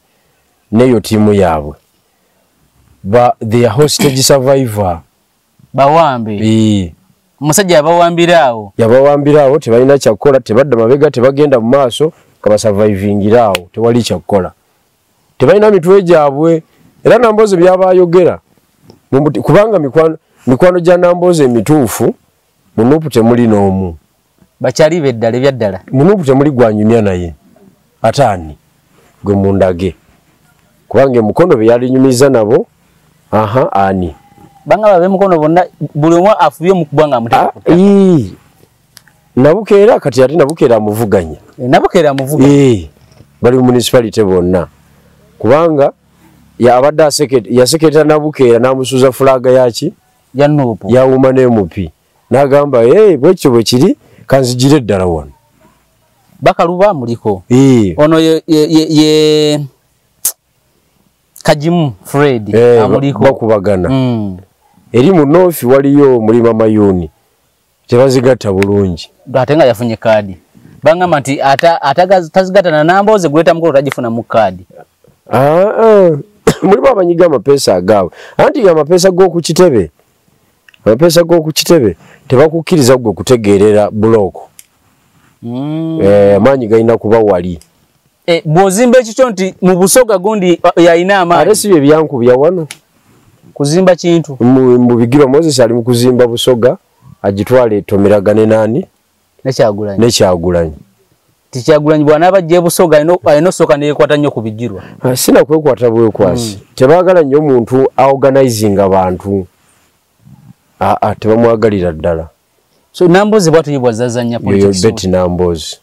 neyo ttiimu yaabwe ba their hostage survivor. Bawambe. Omusajja yabawambira awo. Yabawambira awo, tebalina kyakukola, tebadda mabega, tebagenda mu maaso, kabasurvivingira awo, tewali kyakukola. Tebalina mitwe gyabwe. Era Nambooze byaba ayogera kubanga mikwano gya Nambooze emituufu mu NUP temuli n'omu. Bakyali be ddala ebyaddala. Mu NUP temuli gwanyumya naye. Ate ani gwe mundage. Kubanga emukono be yalinyumiza nabo, ani. Banga babe mukono bonna buli omu afubye omukubwa nga amuteeka ku ttaka. Nabukeera kati ate Nabukeera amuvuganya. Nabukeera amuvuganya. Bali mu municipality bonna. Kubanga abadde yaseketa Nabukeera n'amusuuza fulaga yaki? Ya NUP. Ya Woman MP. N'agamba, bwekyo bwe kiri kanzigire ddala wano. Bakaluba muliko. Ono ye Kajimu Fred amuliko. Bakubagana. Eri mu North waliyo Mulima Mayuni, tebazigatta bulungi. Ate nga yafunye kaadi, bangamba nti tazigatta na Nambooze, gweta mukolo tagifuna mu kaadi. Mulimu abanyiga amapeesa agaabwe, anti amapeesa g'oku kitebe, amapeesa g'oku kitebe tebakukkiriza gwe kutegeerera bulooko. Amaanyi galina kuba wali. Bw'ozimba ekikyo nti mu Busoga gundi yalina amaanyi. Ate si bye byankubya wano. Kuzimba kintu. Mu Bigirwa Moses ali mu kuzimba Busoga, agitwale etomeragane nani? Ne Kyagulanyi. Ne Kyagulanyi. Ti Kyagulanyi bw'anaaba ajja e Busoga alina osooka ne yeekwata nnyo ku Bigirwa. Sina kwekwata bwekwasi. Tebaagala nnyo omuntu aorganizing abantu. Tebamwagalira ddala. So Nambooze bw'atyo ye bw'azzazannya Yoyo politics. Betty Nambooze.